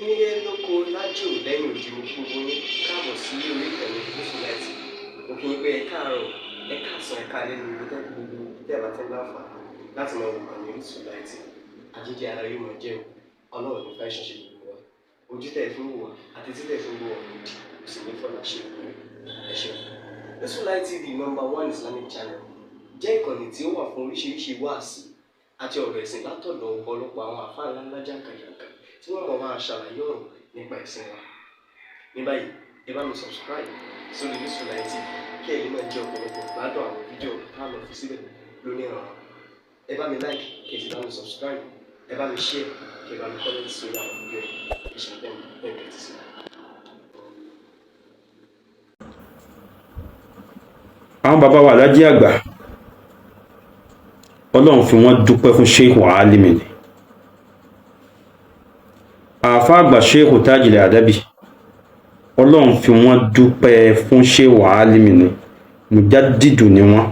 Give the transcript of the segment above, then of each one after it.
Nílé lóko lájò lẹ́yìn odi, mo kí gbogbo yín káàbọ̀ sí orí ìkànnì Gúúsùláìtì. Mo kí yín pé ẹ káàárọ̀, ẹ káàsán, ẹ káalẹ́ ní ibi tẹ́ gbogbo tẹ́ bá ti ń láǹfààní láti máa wo ìkànnì Gúúsùláìtì. Àjíjẹ ara yóò máa jẹ́ o. Ọlọ́run ní fẹ́ ṣiṣẹ́ gbogbo wa. Ojú tẹ́ ẹ fi ń wò wá àti tí tẹ́ ẹ fi ń wò wá òdì kò sì ní fọlá ṣe ìwé. Ẹ ṣeun. Gúúsùláìtì TV, number one Islamic channel, jẹ́ ìkànnì tí ó wà fún oríṣiríṣi wáàsí àti ọ̀rọ̀ ẹ̀sìn látọ̀dọ̀ ọ̀pọ̀lọpọ̀ àwọn àfáà ńláńlá jàǹkànjàǹkàn tí wọ́n mọ̀ máa ṣàlàyé ọ̀rọ̀ nípa ẹ̀sìn wa. Ní báyìí, ẹ bá mi subscribe sórí Gúúsùláìtì TV kí ẹ lè máa jẹ ọ̀pọ̀lọpọ̀ gbádùn àwọn fídíò tá a lọ fi síbẹ̀ lónìí ọ̀rọ̀. Ẹ bá mi like, kí ẹ sì bá mi subscribe, ẹ bá mi share, kí ẹ bá mi comment sórí àwọn fídíò yìí. Ẹ ṣe bẹ́ẹ̀ bẹ́ẹ̀ tẹ́tí sí. Àwọn bàbá wa Aláàjì Àgbà, Ọlọ́run fi wọ́n dúpẹ́ fún Sheikh Alimi ni àáfàá àgbà Sheikh Tajil Adabi. Ọlọ́run fi wọ́n dúpẹ́ fún Sheikh Alimi ni, mujaddidu ni wọ́n.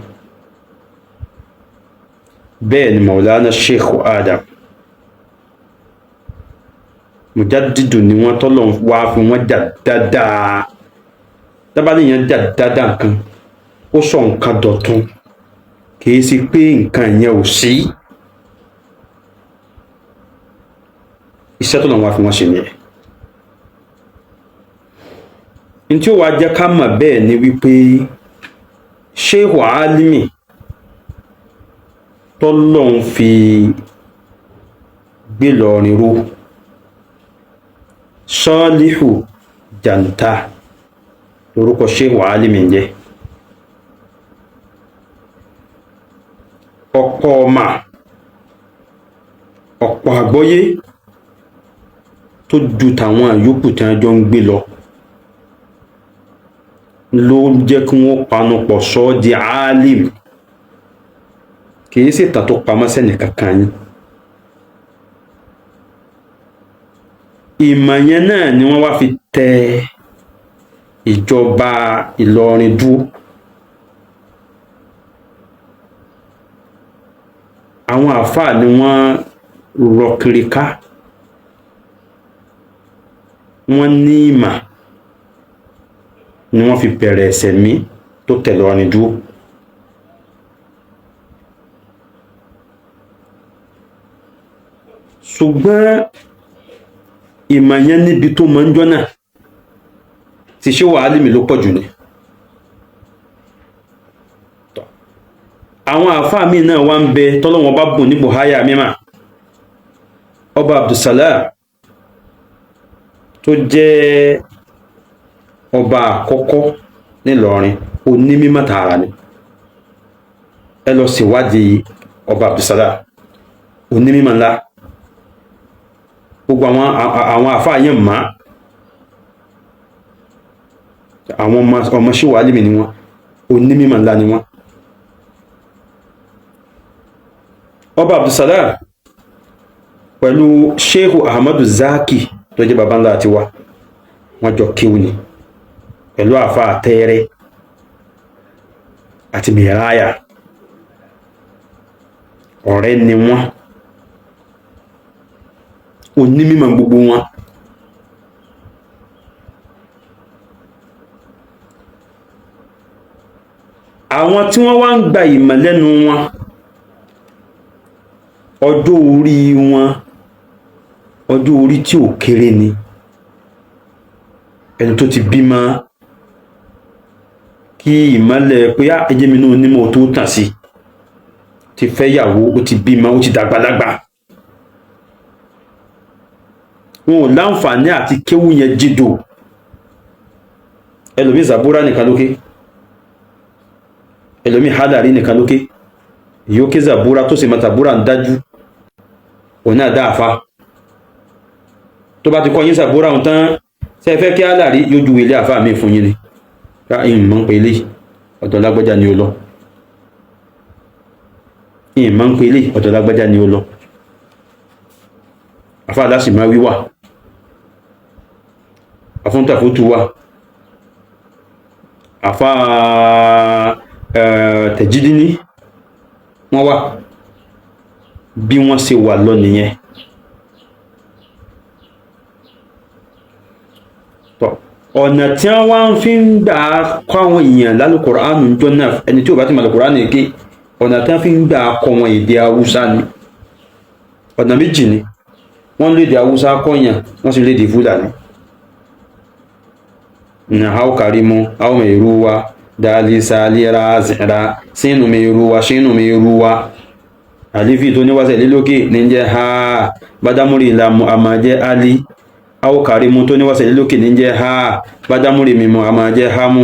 Bẹ́ẹ̀ ni Maulana Sheikh Adam, mujaddidu ni wọ́n, tọ́lọ́run wá fi wọ́n jà dáadáa. Dábàá nìyẹn jà dáadáa, nǹkan ó sọ nǹkan dọ̀tun, kìí ṣe pé nǹkan yẹn ò sí. Iṣẹ́ tó lọ́wọ́ fi wọ́n ṣe nìyẹn. Ní tí ó wàá jẹ́ ká mọ̀ bẹ́ẹ̀ ni wípé Sheikh Alimi tọ́lọ́hún fi gbé lọ́rin ró, Sọ́ọ́líhù Jàǹtà lórúkọ Sheikh Alimi ń jẹ́. Ọ̀pọ̀ ọmọ, ọ̀pọ̀ àgbọ́yé tó ju tàwọn àyókù tí wọ́n jọ ń gbé lọ ló jẹ́ kí wọ́n panupọ̀ sọ ọ́ di alim. Kìí ṣètàn tó pamọ́ sẹ́nì kankan yín. Ìmọ̀ yẹn náà ni wọ́n wá fi tẹ ìjọba Ìlọrin dúró. Àwọn àáfàá ni wọ́n rọ kiri ká, wọ́n ní ìmọ̀ ni wọ́n fi bẹ̀rẹ̀ ẹ̀sẹ̀ mí tó tẹ̀ Ìlọrin dúró. Ṣùgbọ́n ìmọ̀ yẹn níbi tó máa ń jọ́nà tí ṣé wàhálì mi ló pọ̀ jù ni. Àwọn àáfàá míì náà wá ń bẹ tọ́lọ́wọ́n bá bùn ní buhaya mímà. Ọba Abdulsalam tó jẹ́ ọba àkọ́kọ́ nílọrin, onímọ̀ tààrà ni. Ẹ lọ ṣèwádìí ọba Abdulsalam, onímọ̀ ńlá. Gbogbo àwọn àáfàá yẹn mọ́ àwọn ọmọ ṣíwàálì mi ni wọ́n, onímọ̀ ńlá ni wọ́n. Ọba Abdulsalam pẹ̀lú Sheikh Ahmadu Zaki tó jẹ́ baba ńlá tiwa, wọ́n jọ kíw ni pẹ̀lú àáfàá tẹ́rẹ́ àti mìíráyà, ọ̀rẹ́ ni wọ́n, onímọ̀ gbogbo wọn. Àwọn tí wọ́n wá ń gba ìmọ̀ lẹ́nu wọn, ọjọ́ orí wọn, ọjọ́ orí tí ò kéré ni. Ẹni tó ti bímọ kí ìmọ̀lẹ̀ pé ẹjẹ́ mi náà onímọ̀ tó tàn sí, ti fẹ́ yàwó, ó ti bímọ, ó ti dàgbàlagbà, wọn ò láǹfààní àti kéwú yẹn jídò. Ẹlòmí Zabura nìkan lókè, ẹlòmí Hadari nìkan lókè, yóò ké Zabura tó sì mọ Zabura ń dájú, òun náà dáàfa. Tó bá ti kọ́ yín Zabura òun tán, ṣe fẹ́ kí Hadari yóò ju ilé àfa mi fún yín ni ká ìmọ̀ ń pe ilé ọ̀dọ̀ lágbájá ni ó lọ, ìmọ̀ ń pe ilé ọ̀dọ̀ lágbájá ni ó lọ. Àfa aláṣì máa wíwà àfúntàfótú wà, àfa tẹ̀jídíní wọ́n wà. Bí wọ́n ṣe wà lọ nìyẹn. Tọ́ ọ̀nà tí wọ́n wá ń fi ń gbà kọ́ àwọn èèyàn lálùkùránù jọ náà, ẹni tí ò bá ti mọ̀ Al-Kùránì ké, ọ̀nà tí wọ́n fi ń gbà kọ́ wọn èdè Haúsá ni. Ọ̀nà méjì ni wọ́n ń lédè Haúsá kọ́yàn, wọ́n sì ń lédè Fúlàní. Na hau karimu au mai ruwa dali salira zira sínú mai ruwa sínú mai ruwa àlífì tó níwáṣẹ̀ lílókè ní jẹ́ ha, bádámúrì ìlàmù àmà jẹ́ ali, au karimu tó níwáṣẹ̀ lílókè ní jẹ́ ha, bádámúrì mímọ̀ àmà jẹ́ hamu,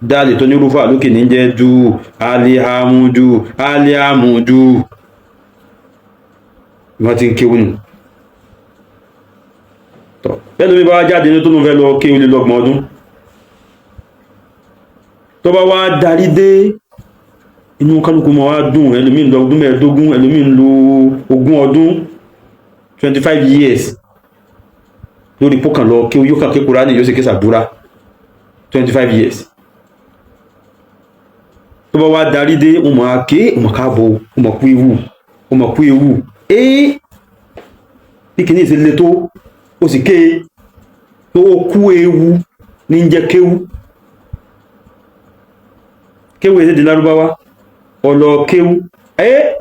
dáàlì tó nírúfà lókè ní jẹ́ du, alihamudu alihamudu. Wọ́n ti ń kéwú nù. Tọ́ bẹ́ẹ̀ lómi bá wá jáde ní tó ló ń fẹ́ lọ kéwú lé lọ́gbọ̀n ọdún, tó bá wá darí dé, inú kálukú ma wá dùn. Ẹlòmíì ń lọ ọdún 15, ẹlòmíì ń lo 20 ọdún, 25 years lórí pókàn lọ kí yóò kàn ké Kùránì, yóò sì ké sàbúrà, 25 years. Tó bá wá darí dé, wọn máa ké, wọn káàbọ̀, wọn máa kú ewu, wọn máa kú ewu. Ee, bí kìíní ìṣe le tó, ó sì ké tó kú ewu ní jẹ́ kéwú. Kéwú èdè Lárúbáwá ọlọ kéwú ẹ́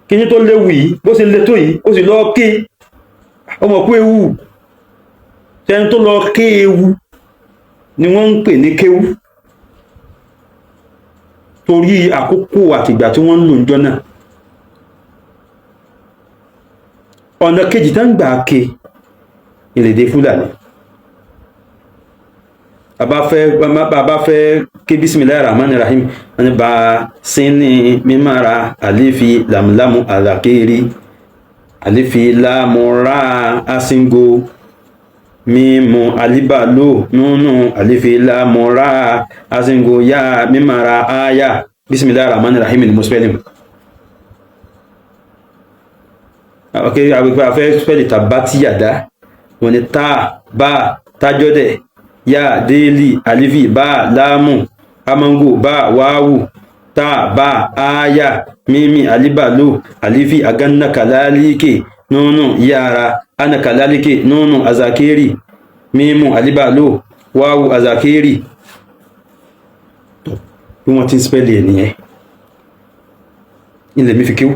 kíní tó léwu yìí, bó ṣe lé tó yìí, ó sì lọ ké, ọmọ kú ewu. Tẹni tó lọ ké ewu ni wọ́n ń pè ní kéwú, torí àkókò àtìgbà tí wọ́n ń lò níjọ́ náà. Ọ̀nà kejì tá ń gbà ké ìlèdè Fúlàní, bàbá fẹ́ ké bisimilahi rahman rahim, wọ́n ní bá sínú mímára àlefi làmúlámù àlàkérí àlefi lámúra asingo mímu alíbàlò nùnú àlefi lámúra asingo yá mímára áyà. Bisimilahi rahman rahim ni mo spẹ́lì mu. Ok, àgbègbè afẹ́ spẹ́lì tàbátìyàdá, wọ́n ní tá bá tájọ́dẹ̀ ya deli alifi ba láàmù amango ba wáwù ta ba aya mímí alibalo alifi aganna kalalike nùnù yára ana kalalike nùnù azakeri mímú alibalo wáwù azakeri. Bí wọ́n ti ń spẹ́lì ẹ̀ nìyẹn. Ilẹ̀ mi fi kíw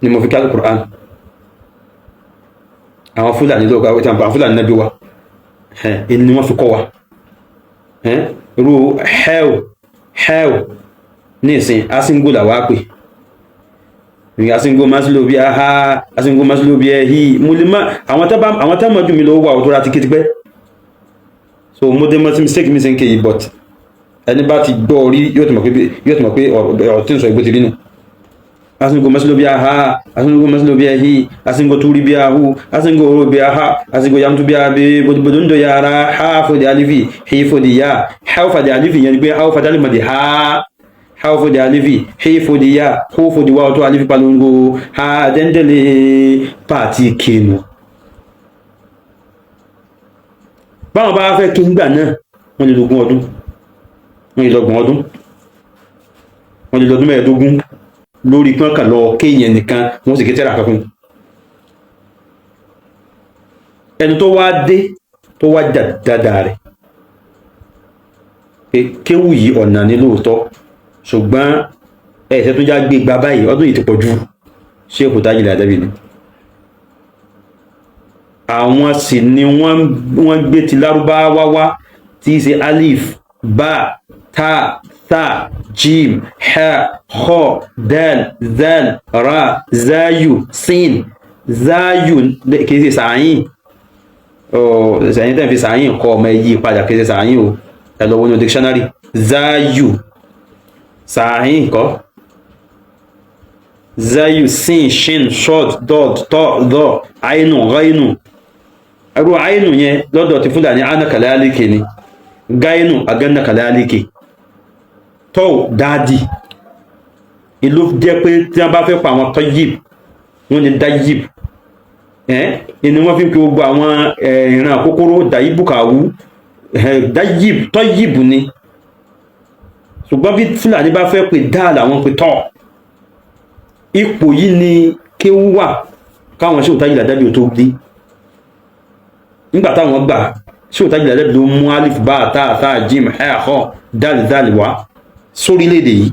ni mo fi kí Al-Qur'an. Àwọn Fúlàní lóòkà, àwọn Fúlàní náà bí wa ni wọ́n fi kọ́ wa irú hell hell ní ìsìn asingo làwá pè ní asingo masilo bí aha, asingo masilo bí ẹhí. Mo lè má àwọn tá mọ̀ jù mí lọ wà tó ra ti kétípẹ́, so mo dé mọ́ sí mistake mi sí ń kéyìí, but ẹni bá ti gbọ́ orí yóò ti mọ̀ pé, yóò ti mọ̀ pé ọ̀rọ̀ tí ń sọ ìgbó ti rí nù. Asingo masilo bí aha, asingo masilo bí ẹhí, asingo turi bí ahu, asingo oro bí aha, asingo yamtu bí abe bodondo yara ha fodi alifi hi fodi ya ha fodi alifi. Yẹn ni pé ha fodi alifi di ha, ha fodi alifi hi fodi ya hu fodi wa tó alifi palongo ha dẹ́ndẹ́lẹ̀ pàtí kinu. Báwọn bá fẹ́ kí n gbà náà, wọ́n lè lógún ọdún, wọ́n lè lọ́gbọ̀n ọdún, wọ́n lè lọ́dún 15 lórí pọ́n kàn lọ kéèyàn nìkan, wọ́n sì ké tẹ́rà kankan. Ẹni tó wá dé tó wá dáadáa rẹ̀ pé kéwù yìí ọ̀nà ní lóòótọ́, ṣùgbọ́n ẹ̀ẹ́sẹ̀ tó já gbé gba báyìí, ọdún yìí ti pọ̀ jù, Sheikh Tajul Adabi ni. Àwọn sì ni wọ́n gbé ti Lárúbáwá wá, tí í ṣe alif ba ta tha jim ha kho dal zal ra zayu sin zayu. Kìí ṣe sàáyìn sàáyìn tẹ́ fi sàáyìn kọ́ ọmọ ẹyí padà, kìí ṣe sàáyìn o. Ẹ lọ wọnú dictionary, zayu sàáyìn kọ́, zayu sin shin shod dod tọ́ dọ́ àínú ghainu. Ẹrú àínú yẹn lọ́dọ̀ ti Fúlàní ánàkàlálíkè ni, gáínù agánàkàlálíkè, tọ́ dáàdì. Ìlú jẹ́ pé tí wọ́n bá fẹ́ pa àwọn tọ́yìb, wọ́n ní dáyìb ẹ́ ni wọ́n fi ń pe gbogbo àwọn ìran àkókòrò dàyíbùkàwú dáyìb tọ́yìb ni. Ṣùgbọ́n bí Fúlàní bá fẹ́ pè dáa làwọn pè tọ́. Ipò yìí ni kéwú wà káwọn Sheikh Tajul Adabi ò tó dé. Nígbà táwọn gbà Shehu Tajul Adabi ló mú alif bá tá tá jim ẹ̀ họ dal dal wá sórílẹ̀-èdè yìí.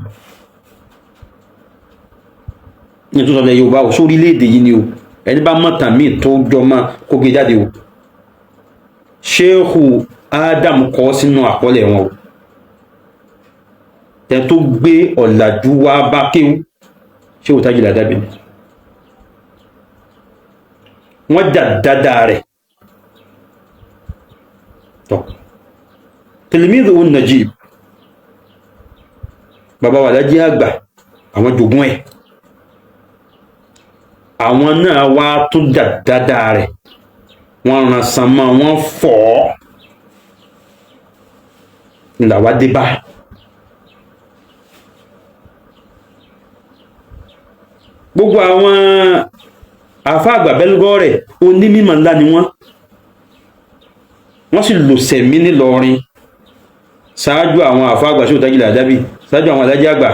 Ní tó sọlẹ̀ Yorùbá o, sórílẹ̀-èdè yìí ni o. Ẹni bá mọ̀tàn míì tó jọ mọ́ kó gé jáde o. Shehu Adam kọ sínú àkọọ́lẹ̀ wọn o. Tẹ tó gbé ọ̀làjú wá bá kéwú, Shehu Tajul Adabi ni. Wọ́n jà dáadáa rẹ̀. Tọ́ Tilmidhu Najib, bàbá wa Lájí Àgbà, àwọn jogún ẹ̀, àwọn náà wá tún jà dáadáa rẹ̀, wọ́n ran sanmọ́, wọ́n fọ́ ọ́ làwa dé bá. Gbogbo àwọn àfáàgbà bẹ́lúgọ́ rẹ̀ onímọ̀ ńlá ni wọ́n, wọ́n sì lò sẹ̀mí nílọrin ṣáájú àwọn àfáàgbà Shehu Tajul Adabi, ṣáájú àwọn Alájí Àgbà,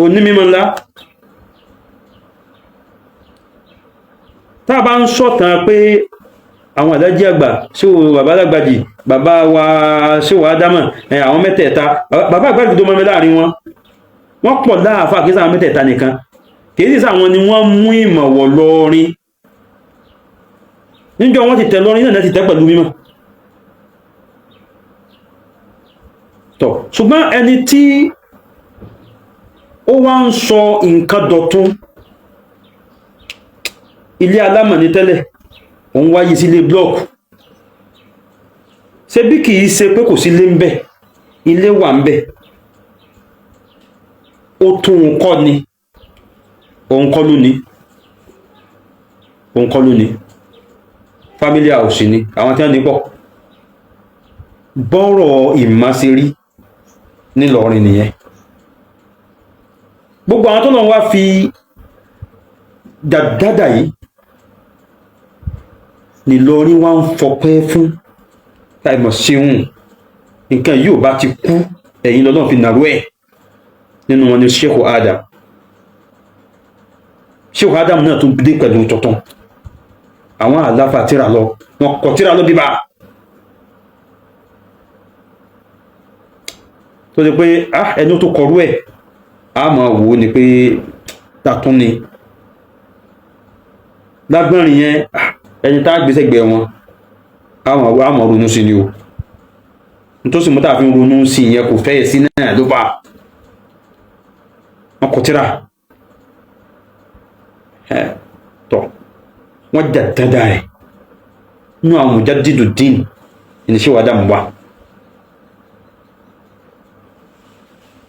onímọ̀ ńlá. Tá a bá ń sọ̀tàn pé àwọn Alájí Àgbà, Shehu bàbá Lágbàjì, bàbá wa Shehu Ádámà, àwọn mẹ́tẹ̀ẹ̀ta, bàbá àgbàjì tó mọ́mí láàrin wọn, wọ́n pọ̀ láàfáà, kìí sáwọn mẹ́tẹ̀ẹ̀ta nìkan, kìí sáwọn ni wọ́n mú ìmọ̀ wọ̀ lọ́rin. Níjọ́ wọ́n ti tẹ̀ lọ́rin náà ti tẹ̀ pẹ̀lú mímọ̀. Tọ̀, ṣùgbọ́n ẹni tí ó wá ń sọ nǹkan dọ̀tun, ilé alámọ̀ ní tẹ́lẹ̀, òun wáyé sílé blọ́ọ̀kù. Ṣé bí kìí ṣe pé kò sílé ń bẹ̀, ilé wà ń bẹ̀, ó tún un kọ́ ni, òun kọ́ ló ní, òun kọ́ ló ní, family house ni àwọn tí wọ́n ní pọ̀. Bọ́rọ̀ ìmọ̀sírí nílọrin nìyẹn. Gbogbo àwọn tó náà wá fi dàdádà yìí nílọrin wá ń fọpẹ́ fún táìmọ̀ ṣeun, nǹkan yìí ò bá ti kú, ẹ̀yìn lọ́lọ́run fi nàró ẹ̀. Nínú wọn ni Shehu Adam. Shehu Adam náà tún dé pẹ̀lú tuntun, àwọn àláfà tíra lọ, wọn kọ tíra lọ bíbá tó ṣe pé ẹni tó kọrú ẹ̀ a máa wò ó ni pé tatún ni lágbọ́nrin yẹn. Ẹni tá a gbé sẹ́gbẹ̀ẹ́ wọn a máa ronú sí ni o. Nítòsí mú tá a fi ń ronú sí yẹn kò fẹ́ sí náà ló bá wọn kọ tíra tọ́, wọ́n jà dáadáa rẹ̀ nínú àwọn mujaddidu dín ní Shehu Adam wa.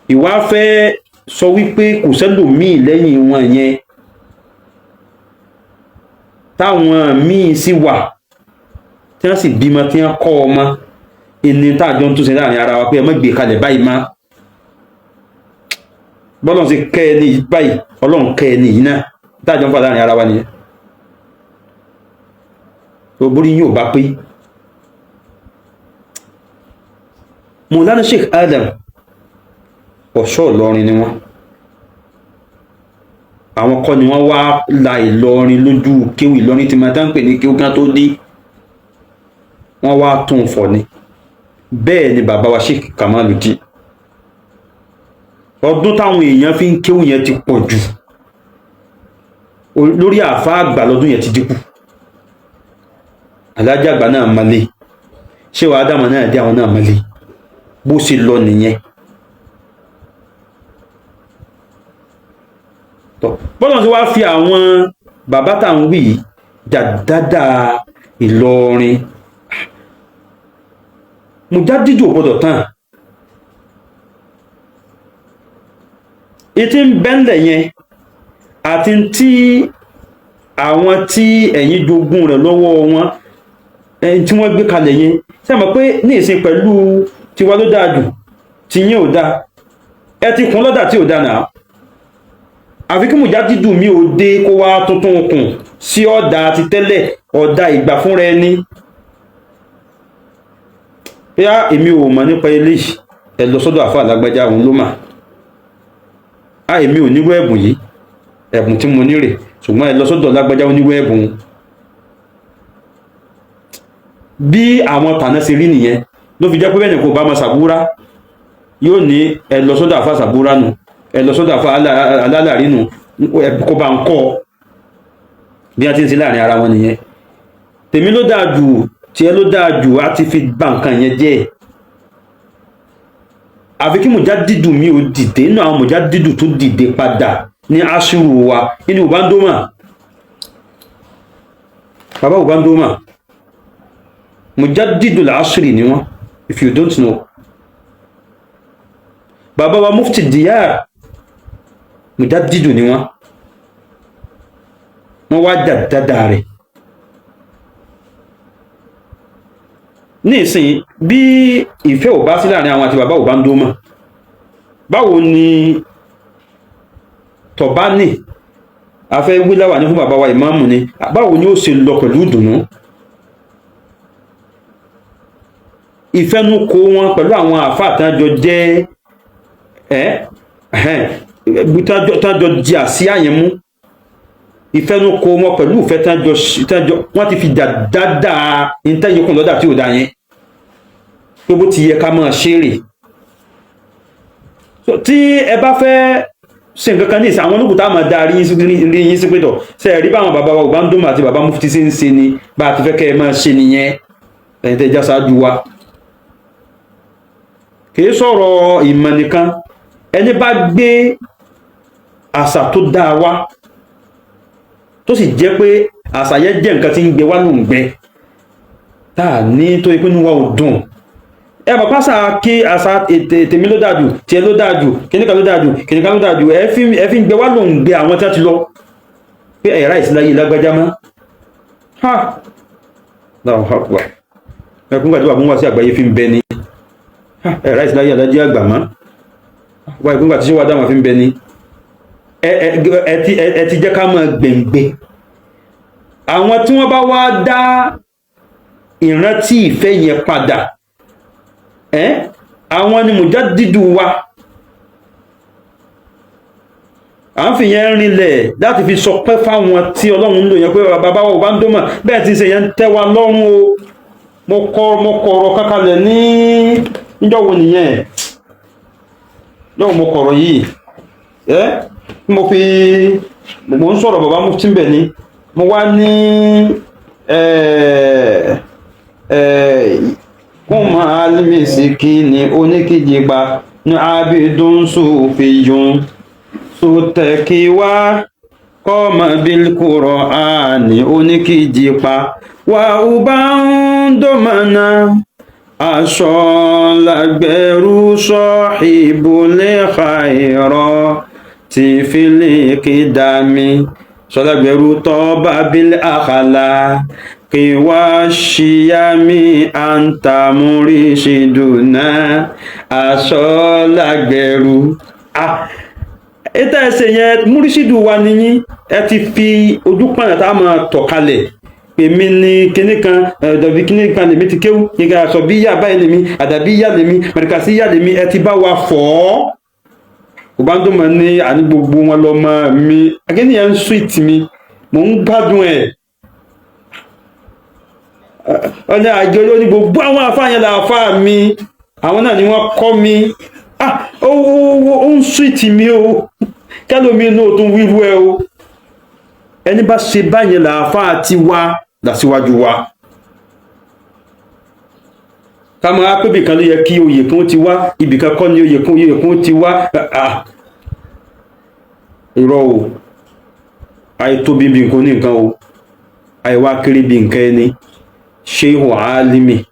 Ìwà fẹ́ sọ wípé kò sẹ́lòmíì lẹ́yìn wọn yẹn, táwọn míì sì wà tí wọ́n sì bímọ tí wọ́n kọ́ ọmọ ẹni táàjọ ń túnṣe láàrin ara wa pé ẹ má gbé kalẹ̀ báyìí má. Bọ́lọ́n sì kẹ́ ẹni báyìí, Ọlọ́run kẹ́ ẹni yìí náà, táàjọ ń fà láàrin ara wa nìyẹn. Borí yóò bá pé Mọ̀lánà Sheikh Adam ọ̀ṣọ́ Ìlọrin ni wọ́n, àwọn kọ́ ni wọ́n wá la Ìlọrin lójú kéwù. Ìlọrin ti máa tán pè ní kéwù kan tó dé, wọ́n wá tún fọ̀ ni. Bẹ́ẹ̀ ni bàbá wa Sheikh Kamaludeen, ọdún táwọn èèyàn fi ń kéwù yẹn ti pọ̀ jù lórí àfáà àgbà lọ́dún yẹn ti dínkù. Alájí Àgbà náà malé, Shehu Ádámù náà dé, àwọn náà malé, bó ṣe lọ nìyẹn. Bọ́lá ti wá fi àwọn bàbá tá à ń wí dàdádà Ìlọrin, mujaddidu ò gbọdọ̀ tán. Ìtí ń bẹ́ńlẹ̀ yẹn àti tí àwọn tí ẹ̀yin jogún rẹ̀ lọ́wọ́ wọn tí wọ́n gbé kalẹ̀ yẹn, ṣé mọ̀ pé ní ìsìn pẹ̀lú tiwa ló dáa jù, tí yín ò dáa, ẹ ti kún lọ́dà tí ò dáa náà. Àfi kí mujaddidu mi ò dé kó wá tuntun kùn sí ọ̀dà ti tẹ́lẹ̀, ọ̀dà ìgbà fúnra ẹni. Pé á èmi ò mọ̀ nípa eléyìí, ẹ lọ sọ́dọ̀ àfáà lágbájá, òun ló mà á. Èmi ò nírú ẹ̀bùn yìí, ẹ̀bùn tí mo nírè, ṣùgbọ́n ẹ lọ sọ́dọ̀ lágbájá, ó nírú ẹ̀bùn. Bí àwọn tàná ṣe rí nìyẹn, ló fi jẹ́ pé bẹ́ẹ̀ ni kò bá ma sàbúrà, yóò ní ẹ lọ sọ́dọ̀ àfa sàbúrà nù, ẹ lọ sọ́dọ̀ àfa alálàrí nù, kó bá ń kọ́ bí wọ́n ti ń ṣe láàrin ara wọn nìyẹn. Tèmi ló dáa jù, tiẹ̀ ló dáa jù, á ti fi bà nǹkan yẹn jẹ́. Àfi kí mùjádìdù mi ò dìde nínú àwọn mùjádìdù tó dìde padà ní aṣírù wa nínú Ubandoma. Bàbá Ubandoma, mùjádìdù làásìrì ni wọ́n, if you don't know. Bàbá wa Mufti Diyar, mùjádìdù ni wọ́n. Wọ́n wá dáadáa rẹ̀ ní ìsìn. Bí ìfẹ́ ò bá sí láàrin àwọn àti bàbá Ubandoma, báwo ni tọ̀bánì afẹ́ wíláwà ní fún bàbá wa ìmáàmù ni, báwo ni ó ṣe lọ pẹ̀lú ìdùnnú? Ìfẹ́nukò wọn pẹ̀lú àwọn àfáà tánjọ jẹ́ ẹ́ tánjọ di àsíá yẹn mú, ìfẹ́nukò wọn pẹ̀lú ìfẹ́ tánjọ wọ́n ti fi dáadáa ìtẹ́yọkùn lọ́dà tí ò dá yẹn pé bó ti yẹ ká máa ṣeré. Tí ẹ bá fẹ́ ṣe nǹkan kan ní ìsìn, àwọn olókùn tá máa da rí yín sí pétọ̀ ṣe rí báwọn bàbá wa Ubandoma àti bàbá Mufti ṣe ń ṣe ni, bá a ti fẹ́ kẹ́ ẹ máa ṣe nìyẹn. Ẹ̀yin tẹ́ já ṣáájú wa, kì í sọ̀rọ̀ ìmọ̀ nìkan. Ẹni bá gbé àṣà tó dáa wá, tó sì jẹ́ pé àṣà yẹn jẹ́ nǹkan tí ń gbé wá ló ń gbẹ tá a ní tó ìpinnu wa ò dùn. Ẹ mọ̀ pásà kí àṣà tèmi ló dáa jù, tiẹ̀ ló dáa jù, kìnìkan ló dáa jù, kìnìkan ló dáa jù, ẹ fi ń gbé wá ló ń gbé àwọn tí wọ́n ti lọ pé ẹ̀rá ìsìláyé lágbájá mọ́. Ha, Allahu Akbar. Ẹkún gbàdúrà fún wa sí àgbáyé fi ń bẹ ni ẹ̀rá ìsìláyé alájí àgbà mọ́ wá. Ẹkún gbàtí ṣé wàá dáwọn fi ń bẹ ni. Ẹ ti jẹ́ ká máa gbẹ̀ngbẹ̀ àwọn tí wọ́n bá wá dá ìrántí ìfẹ́ yẹn padà. Àwọn ni mùjádìdù wa. À ń fi yẹn rinlẹ̀ láti fi sọ pé fáwọn tí Ọlọ́run ń lò yẹn pé bàbá wa Ubandoma bẹ́ẹ̀ ti ṣe yẹn ń tẹ́ wa lọ́rùn o. Mo kọ ọ̀rọ̀ kákalẹ̀ ní níjọ́ wo nìyẹn lọ́wọ́. Mo kọ̀rọ̀ yìí mo fi mo ń sọ̀rọ̀ bàbá Mufti ń bẹ̀ ni. Mo wá ní kún alimisiki ni oníkìjìpa ní abidun sufiyun sotẹkiwa kọ́mọ bílkùrọ̀ àní oníkìjìpa wà Ubandoma aṣọ lágbẹ̀rú sọ́ọ̀hìbùlẹ̀ khayra tí fílíkì dàmí sọlágbẹ̀rú tọ́ba bíl àkàlà kí wá ṣíyàmí àǹtàmúrí ṣìdùnà aṣọ lágbẹ̀rú. Ètò ẹsẹ̀ yẹn, múrísìdù wa nìyí. Ẹ ti fi ojú pọ̀nà tá a máa tọ̀ kalẹ̀. Èmi ni kinní kan ẹ̀dọ̀bí kinní kan lèmi ti kéwú kíkà sọ bí yá báyìí lèmi, àdàbí yá lèmi, mẹ̀ríkàsí yá lèmi. Ẹ ti bá wa fọ̀ ọ́. Ubandoma ní àní gbogbo wọn lọ́mọ mi. Akíní yẹn ń sweet mi, mò ń gbádùn ẹ̀. Ọ̀nà àjọ ní gbogbo àwọn àfáà yẹn làáfáà mi, àwọn náà ni wọ́n kọ́ mi. Ó ń sweet mi o. Kẹ́lómi inú ò tún wíwú ẹ o. Ẹni bá ṣe báyẹn làáfáà ti wá làṣíwájú wa. Ká máa pé ibìkan ló yẹ kí oyè kan ti wá, ibìkan kọ́ ni oyè kan ti wá. Irọ́ o. Àìtóbi bí nǹkan ní nǹkan o, àìwá kiri bí nǹkan ẹni. Shehu Alimi,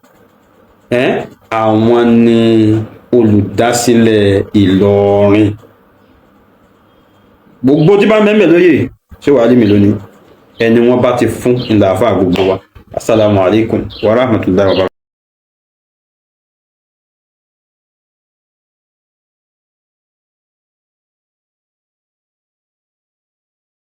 àwọn ni olùdásílẹ̀ Ìlọrin. Gbogbo tí bá mẹ́mẹ́ lóye Shehu Alimi lónìí, ẹni wọ́n bá ti fún ìlàáfà gbogbo wa. Assalamu alaikum wa rahmatullahi wa barakatuh.